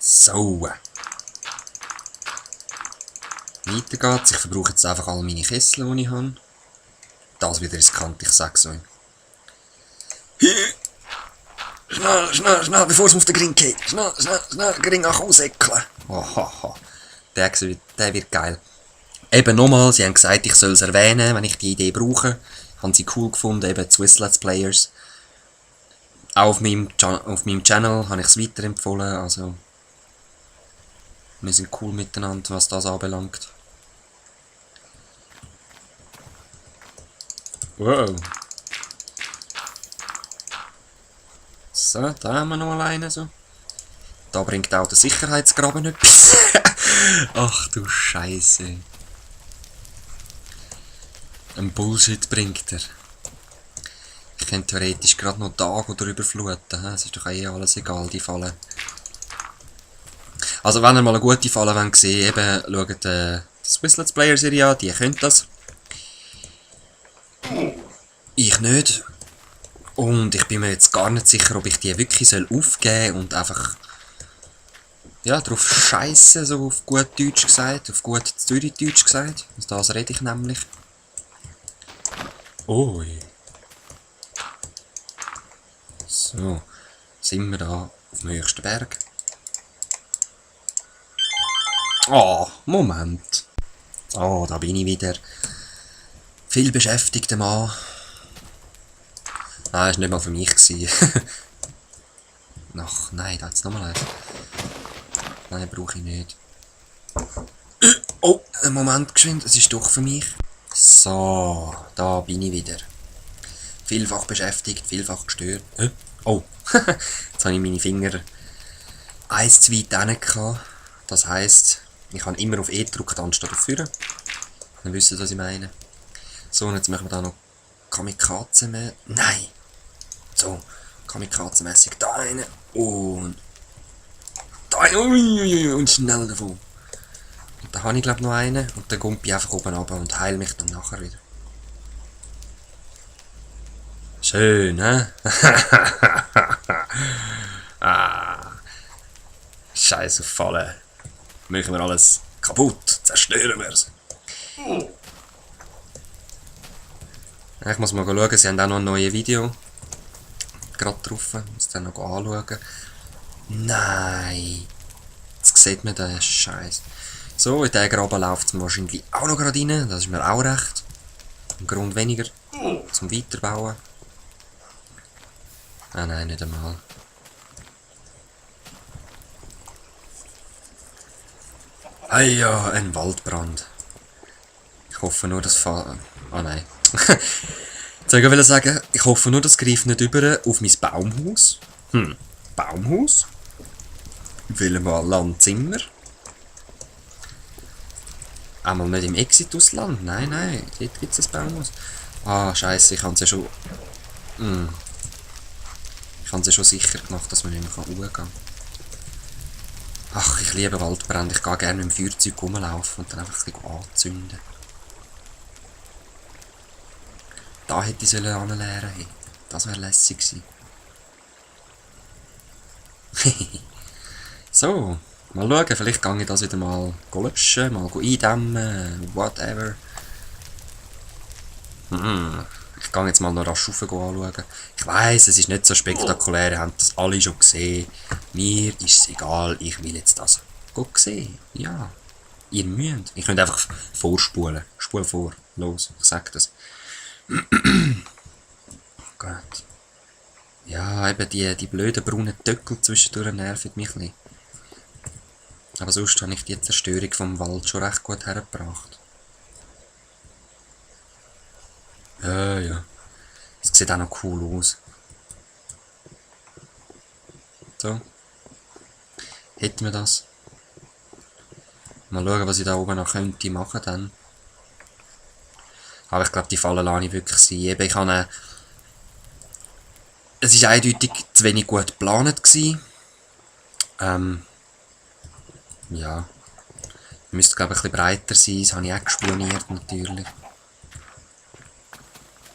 So. Weiter geht's. Ich verbrauche jetzt einfach alle meine Kessel, die ich habe. Das wieder riskant, ich sag's euch. Schnell, schnell, schnell, bevor es auf den Gring geht. Schnell, schnell, schnell, Gring ausäckeln. Oh, der wird geil. Eben nochmal, sie haben gesagt, ich soll es erwähnen, wenn ich die Idee brauche. Haben sie cool gefunden, eben Swiss Let's Players. Auch auf meinem Channel habe ich es weiterempfohlen, also wir sind cool miteinander, was das anbelangt. Wow. So, da haben wir noch alleine so. Da bringt auch der Sicherheitsgraben etwas. Ach du Scheiße. Ein Bullshit bringt er. Ich könnte theoretisch gerade noch Tag oder überfluten. Es ist doch eh alles egal, die Fallen. Also wenn ihr mal eine gute Falle wollt sehen, eben schaut die Swiss Let's Player Serie an, die könnt das. Ich nicht. Und ich bin mir jetzt gar nicht sicher, ob ich die wirklich aufgeben soll und einfach ja, drauf scheissen, so auf gut Deutsch gesagt, auf gut Zürich-Deutsch gesagt. Aus das rede ich nämlich. Ui. So, sind wir da auf dem höchsten Berg. Oh, Moment. Oh, da bin ich wieder. Viel beschäftigter Mann. Nein, das war nicht mal für mich. Ach, nein, da jetzt nochmal eins. Nein, brauche ich nicht. Oh, einen Moment geschwind, es ist doch für mich. So, da bin ich wieder. Vielfach beschäftigt, vielfach gestört. Oh, jetzt habe ich meine Finger eins zu weit hinten gehabt. Das heisst, ich habe immer auf E gedrückt, anstatt auf Führen. Dann wisst ihr, was ich meine. So, und jetzt machen wir da noch Kamikaze mehr. Nein! So, Kamikaze-mässig da rein und da rein und schnell davon. Und da habe ich glaube noch einen und dann kommt ich einfach oben runter und heile mich dann nachher wieder. Schön, hä? Scheiß auf Fallen. Machen wir alles kaputt, zerstören wir es. Ich muss mal schauen, sie haben auch noch ein neues Video. Gerade drauf, muss dann noch anschauen. Nein! Jetzt sieht man den Scheiß. So, in diesen Graben läuft es wahrscheinlich auch noch gerade rein. Das ist mir auch recht. Ein Grund weniger zum Weiterbauen. Ah nein, nicht einmal. Ah ja, ein Waldbrand. Ich hoffe nur, dass Ah nein. Jetzt wollte ich sagen, ich hoffe nur, das greift nicht über auf mein Baumhaus. Baumhaus? Wollen wir Landzimmer? Einmal nicht im Exitusland? Nein, nein, dort gibt es ein Baumhaus. Ah, scheiße, ich habe es ja schon... Ich habe es ja schon sicher gemacht, dass man nicht mehr hochgehen kann. Ach, ich liebe Waldbrände. Ich gehe gerne mit dem Feuerzeug rumlaufen und dann einfach ein bisschen anzünden. Da hätte ich anlernen sollen. Hey. Das wäre lässig gewesen. So, mal schauen. Vielleicht gehe ich das wieder mal löschen, mal eindämmen, whatever. Ich gehe jetzt mal noch rasch rauf anschauen. Ich weiss, es ist nicht so spektakulär, ihr habt das alle schon gesehen. Mir ist es egal, ich will jetzt das sehen. Ja, ihr müsst. Ihr könnt einfach vorspulen. Spul vor. Los, ich sag das. Gut. Ja, eben die blöden braunen Töckel zwischendurch nerven mich ein bisschen. Aber sonst habe ich die Zerstörung vom Wald schon recht gut hergebracht. Ja. Es sieht auch noch cool aus. So. Hätten wir das. Mal schauen, was ich da oben noch könnte machen dann. Aber ich glaube, die Fallen lasse ich wirklich sein. Eben, ich habe es war eindeutig zu wenig gut geplant gewesen. Ja. Müsste, glaube ich, ein bisschen breiter sein. Das habe ich auch gespioniert, natürlich.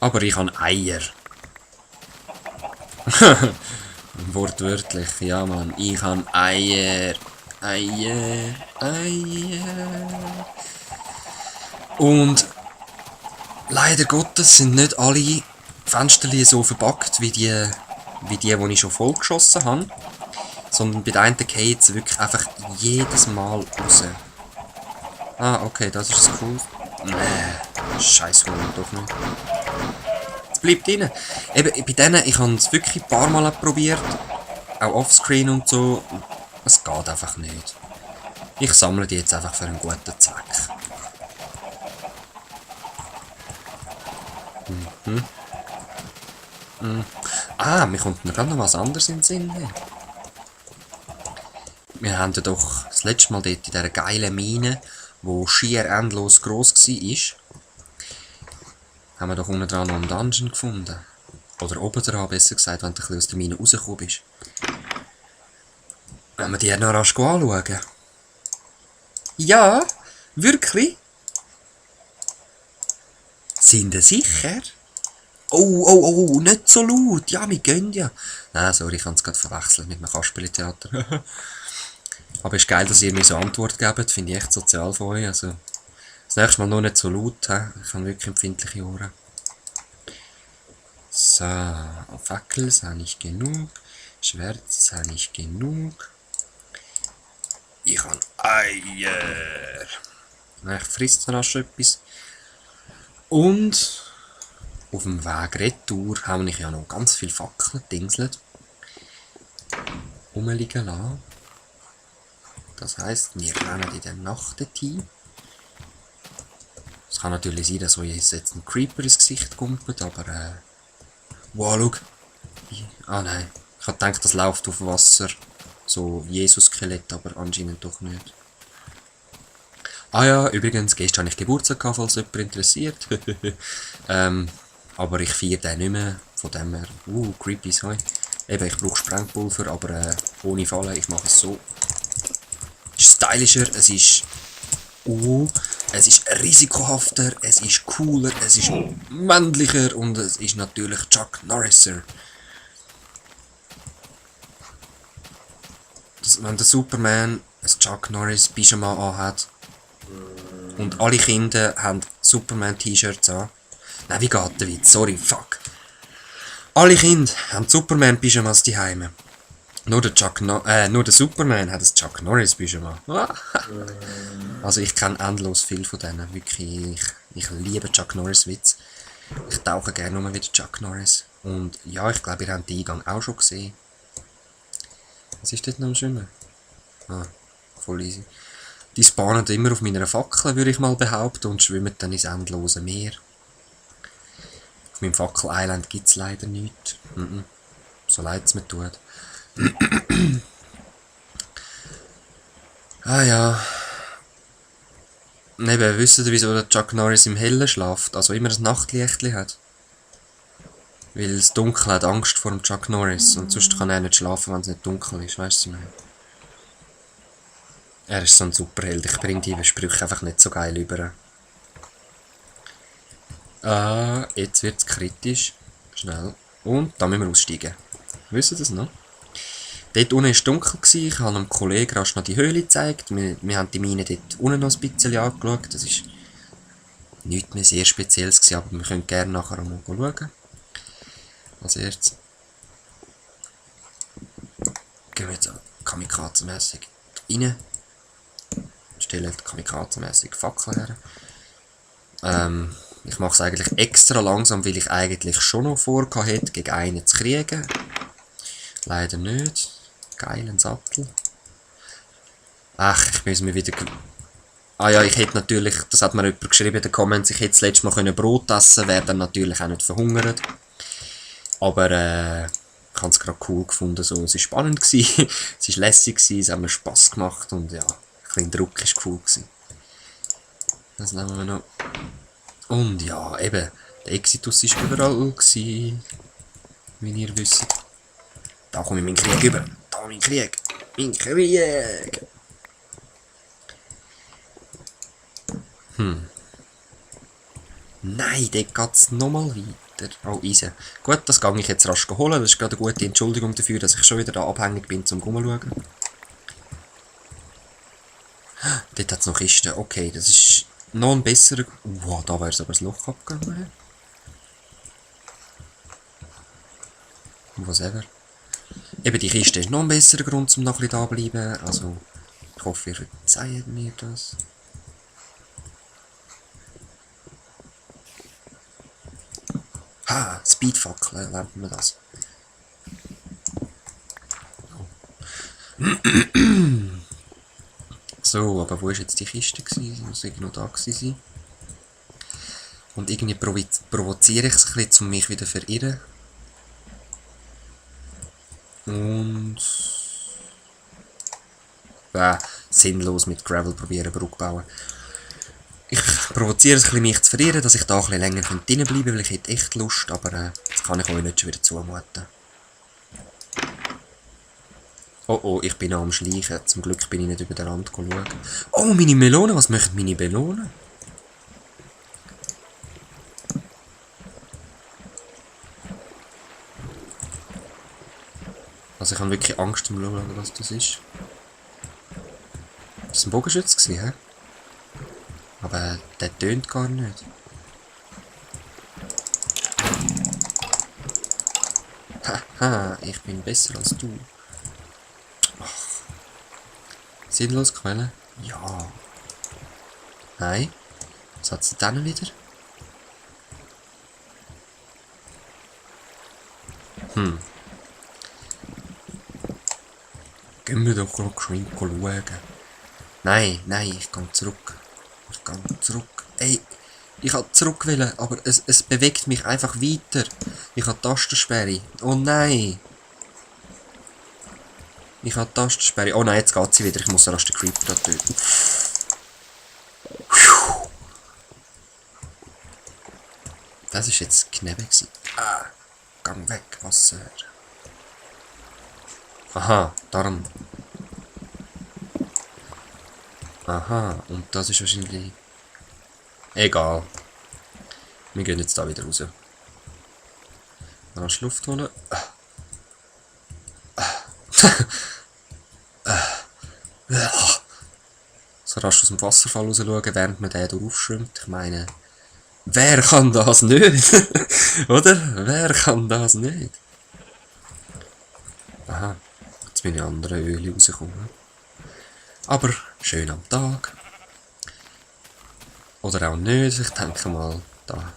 Aber ich habe Eier. Wortwörtlich, ja Mann. Ich habe Eier. Eie, Eie. Und leider Gottes sind nicht alle Fensterchen so verpackt wie die ich schon vollgeschossen habe. Sondern bei den einen geht es wirklich einfach jedes Mal raus. Ah, okay, das ist cool. Nee, scheiß Hund, doch nicht. Es bleibt drin. Eben, bei denen, ich habe es wirklich ein paar Mal probiert. Auch offscreen und so. Es geht einfach nicht. Ich sammle die jetzt einfach für einen guten Zweck. Ah, mir kommt noch gerade noch was anderes in den Sinn. Wir haben ja doch das letzte Mal dort in dieser geilen Mine, die schier endlos gross war, haben wir doch unten dran noch einen Dungeon gefunden. Oder oben dran, besser gesagt, wenn du ein bisschen aus der Mine rausgekommen bist. Wenn wir die noch rasch anschauen. Ja, wirklich? Sind ihr sicher? Oh, nicht so laut. Ja, wir gehen ja. Nein, sorry, ich habe es gerade verwechselt mit einem Kasperle-Theater. Aber es ist geil, dass ihr mir so Antwort gebt. Finde ich echt sozial von euch. Also, das nächste Mal noch nicht so laut. He? Ich habe wirklich empfindliche Ohren. So, Fackel habe ich genug. Schwert habe ich genug. Ich habe Eier. Ich frisst dann auch schon etwas. Und auf dem Weg retour habe ich ja noch ganz viele Fackeln dingselt rumliegen lassen. Das heisst, wir rennen in der Nacht hin. Es kann natürlich sein, dass euch jetzt ein Creeper ins Gesicht kumpelt, aber wow, schau. Ah nein, ich habe gedacht, das läuft auf Wasser. So Jesus-Skelett, aber anscheinend doch nicht. Ah ja, übrigens, gestern hatte ich Geburtstag, falls jemand interessiert. Aber ich feiere den nicht mehr, von dem her, creepy sein. Eben, ich brauche Sprengpulver, aber ohne Fallen, ich mache es so. Es ist stylischer, es ist risikohafter, es ist cooler, es ist männlicher und es ist natürlich Chuck Norriser. Wenn der Superman ein Chuck Norris Pyjama anhat und alle Kinder haben Superman-T-Shirts an. Nein, wie geht der Witz? Sorry, fuck. Alle Kinder haben Superman-Pyjamas daheim. Nur der Superman hat ein Chuck Norris Pyjama. Also ich kenne endlos viel von denen. Wirklich, ich liebe Chuck Norris Witz. Ich tauche gerne nur wieder Chuck Norris. Und ja, ich glaube, ihr habt den Eingang auch schon gesehen. Was ist dort noch schön? Ah, voll easy. Die spawnen immer auf meiner Fackel, würde ich mal behaupten, und schwimmen dann ins endlose Meer. Auf meinem Fackel-Island gibt es leider nichts. So leid es mir tut. Ah ja. Neben, wisst ihr, wieso der Chuck Norris im Hellen schlaft? Also immer ein Nachtlichtli hat. Weil das Dunkel hat Angst vor dem Chuck Norris. Und sonst kann er nicht schlafen, wenn es nicht dunkel ist. Weißt du, was ich meine? Er ist so ein Superheld. Ich bringe die Sprüche einfach nicht so geil über. Ah, jetzt wird es kritisch. Schnell. Und da müssen wir aussteigen. Wisst ihr das noch? Dort unten war es dunkel. Ich habe einem Kollegen rasch noch die Höhle gezeigt. Wir haben die Mine dort unten noch ein bisschen angeschaut. Das war nichts mehr sehr Spezielles gewesen, aber wir können gerne nachher mal schauen. Als erstes gehen wir jetzt kamikaze-mässig rein. Stellen kamikaze-mässig Fackel her. Ich mache es eigentlich extra langsam, weil ich eigentlich schon noch vorgehabt gegen einen zu kriegen. Leider nicht. Geilen Sattel. Ach, ich muss mir wieder... Ah ja, ich hätte natürlich, das hat mir jemand geschrieben in den Comments, ich hätte das letzte Mal Brot essen können, wäre dann natürlich auch nicht verhungert. Aber ich habe es gerade cool gefunden, so. Es war spannend, es war lässig, es hat mir Spass gemacht und ja, ein bisschen Druck war cool. Das nehmen wir noch. Und ja, eben, der Exitus war überall, wie ihr wisst. Da komme ich meinen Krieg über. Da mein Krieg. Mein Krieg. Nein, dort geht es nochmal weiter. Oh, easy. Gut, das gehe ich jetzt rasch holen. Das ist gerade eine gute Entschuldigung dafür, dass ich schon wieder da abhängig bin zum Rumschauen. Dort hat es noch Kisten. Okay, das ist noch ein besserer... Wow, da wäre es aber das Loch abgegangen. Whatever. Eben, die Kiste ist noch ein besserer Grund, um noch ein bisschen da zu bleiben. Also, ich hoffe, ihr verzeiht mir das. Ha, Speedfackeln, lernt man das. So, aber wo war jetzt die Kiste? Sie muss irgendwie noch da gewesen sein. Und irgendwie provoziere ich es ein bisschen, um mich wieder zu verirren. Und... sinnlos mit Gravel probieren, Brücke bauen. Ich provoziere es ein bisschen, mich zu verirren, dass ich da ein bisschen länger drinnen bleiben könnte, weil ich hätte echt Lust, aber das kann ich euch nicht schon wieder zumuten. Oh oh, ich bin noch am Schleichen. Zum Glück bin ich nicht über den Rand schauen. Oh, meine Melonen, was machen meine Melonen? Also ich habe wirklich Angst zum Schauen, was das ist. Das war ein Bogenschütz, hä? Aber der tönt gar nicht. Haha, ich bin besser als du. Ach. Sinnlos Quelle? Ja. Nein. Was hat sie dann wieder? Gehen wir doch noch geschwind schauen. Nein, nein, ich gehe zurück. Ich gehe zurück. Ey, ich wollte zurück wollen, aber es bewegt mich einfach weiter. Ich habe Tastensperre. Oh nein. Ich habe Tastensperre. Oh nein, jetzt geht sie wieder. Ich muss erst den Creeper da töten. Das war jetzt Knebel. Ah, gang weg, Wasser. Aha, darum. Aha, und das ist wahrscheinlich... Egal. Wir gehen jetzt da wieder raus. Rasch Luft holen. So rasch aus dem Wasserfall raus schauen, während man den aufschwimmt. Ich meine... Wer kann das nicht? Oder? Wer kann das nicht? Aha. Jetzt bin ich an anderen Öle rausgekommen. Aber schön am Tag. Oder auch nicht, ich denke mal da.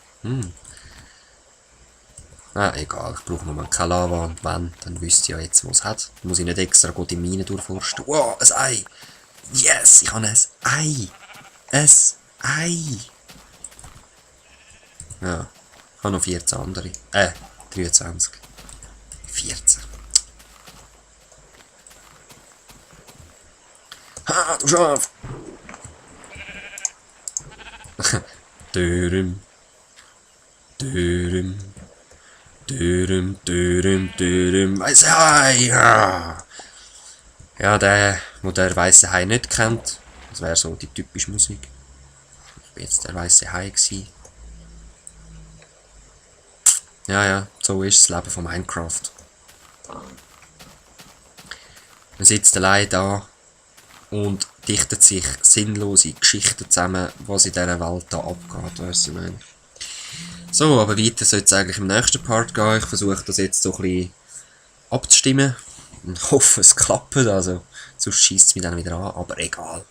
Egal, ich brauche nur keine Lava und wenn, dann wisst ihr ja jetzt, was es hat. Dann muss ich nicht extra die Mine durchforsten. Wow, ein Ei! Yes, ich habe ein Ei! Ein Ei! Ja, ich habe noch 14 andere. 23. 14. Ha, du Schaf! Dürüm. Dürüm. Dürüm, dürüm, dürüm. Weiße Hai! Ja, der weiße Hai nicht kennt, das wäre so die typische Musik. Ich bin jetzt der weiße Hai gewesen. Ja, so ist das Leben von Minecraft. Man sitzt allein da und dichtet sich sinnlose Geschichten zusammen, was in dieser Welt da abgeht, weißt du, ich. So, aber weiter soll es eigentlich im nächsten Part gehen. Ich versuche das jetzt so ein bisschen abzustimmen und hoffe, es klappt, also sonst schießt es mich dann wieder an, aber egal.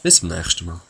Bis zum nächsten Mal.